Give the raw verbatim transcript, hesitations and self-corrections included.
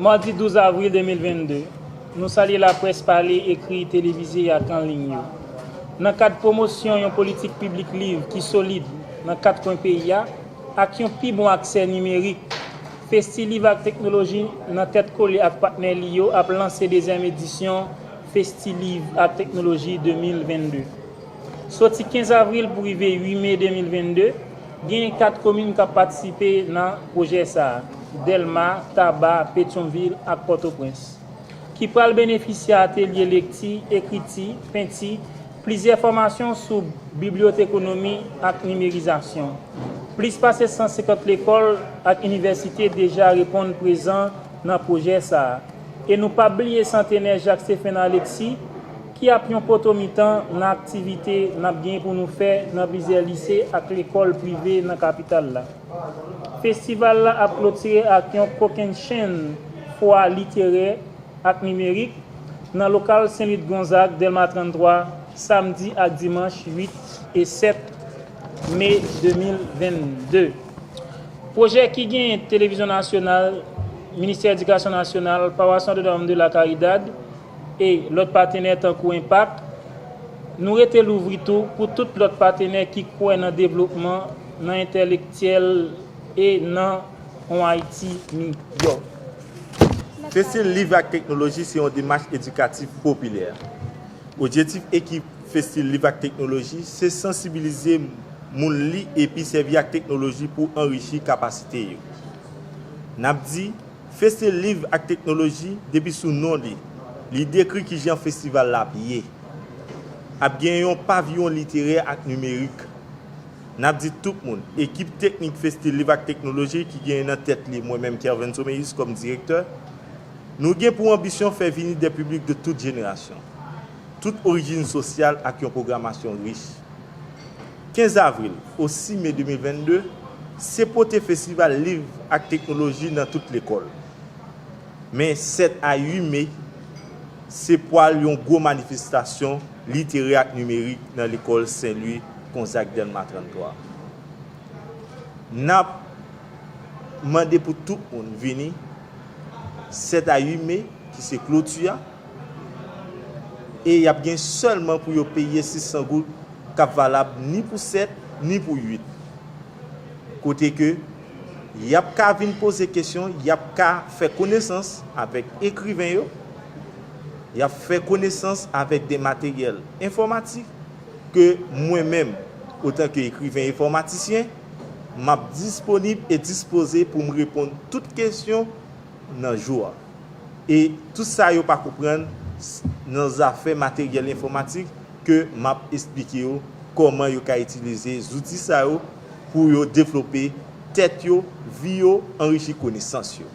Madi douz avril de mil vennde, nou salye laprès pale, ekri, televize ak an liy yo. Nan kad pwomosyon yon politik piblik liv ki solid nan kat kwen peyi a, ak yon pi bon aksè nimerik, Festi Liv ak Teknoloji, nan tèt kole ak patnè li yo, ap lanse dezyèm edisyon Festi Liv ak Teknoloji de mil vennde. Soti kenz avril pou rive uit me de mil vennde, genyen kat komin k ap patisipe nan pwojè sa a: Dèlma, Taba, Petyonvil ak Pòtoprens, ki pral benefisye atelye lekti, ekriti, penti, plizyè fòmasyon sou bibliyotekonomi ak nimerizasyon. Plis pase san senkant lekòl ak inivèsite deja reponn prezan nan pwojè sa a. E nou p ap bliye santenè Jak Stephen Alexis, ki ap yon poto mitan nan aktivite n ap gen pou nou fè nan plizyè lise ak lekòl prive nan kapital la. Festival la ap klotire ak yon kokennchenn fwa literè ak nimerik nan lokal Saint Louis de Gonzague, Dèlma tranntwa, samdi ak dimanch uit e sèt me de mil vennde. Pwojè ki genyen Televizyon Nasyonal, Ministè Edikasyon Nasyonal, Paroisse Notre-Dame de la Caridad e lòt patenè tankou Enpak, nou rete louvri tou pou tout lòt patenè ki kwè nan devlopman, nan entèlektyèl e nan yon Ayiti miyò. Festi Liv ak Teknoloji se yon demach edikatif popilè. Objektif ekip Festi Liv ak Teknoloji se sansibilize moun li epi sèvi ak teknoloji pou anrichi kapasite yo. N ap di, Festi Liv ak Teknoloji, depi sou non li, li dekri kijan festival la ap ye. Ap gen yon paviyon literè ak nimerik. N ap di tout moun, ekip teknik Festi Liv ak Teknoloji ki genyen nan tèt li mwen menm, Kervens Oméus, kòm direktè, nou gen pou anbisyon fè vini de piblik de tout jenerasyon, tout orijin sosyal ak yon pwogramasyon rich. Kenz avril o sis me de mil vennde, se pote Festival Liv ak Teknoloji nan tout lekòl. Men sèt a uit me, se pwal yon gwo manifestasyon literè ak nimerik nan lekòl Saint Louis Gonzague Dèlma tranntwa. N ap mande pou tout moun vini sèt a uit me, ki se kloti a, e y ap gen sèlman pou yo peye sis san goud k ap valab ni pou sèt ni pou uit. Kote ke y ap ka vin poze kesyon, y ap ka fè konesans avèk ekriven yo, y ap fè konesans avèk de materyèl enfòmatik ke mwen menm, otanke ekriven enfòmatisyen, m ap disponib e dispoze pou m reponn tout kesyon nan jou a. E tout sa yo pa konprann s-, nan zafè materyèl enfòmatik ke m ap esplike yo kòman yo ka itilize zouti sa yo pou yo devlope tèt yo, vi yo, anrichi konesans yo.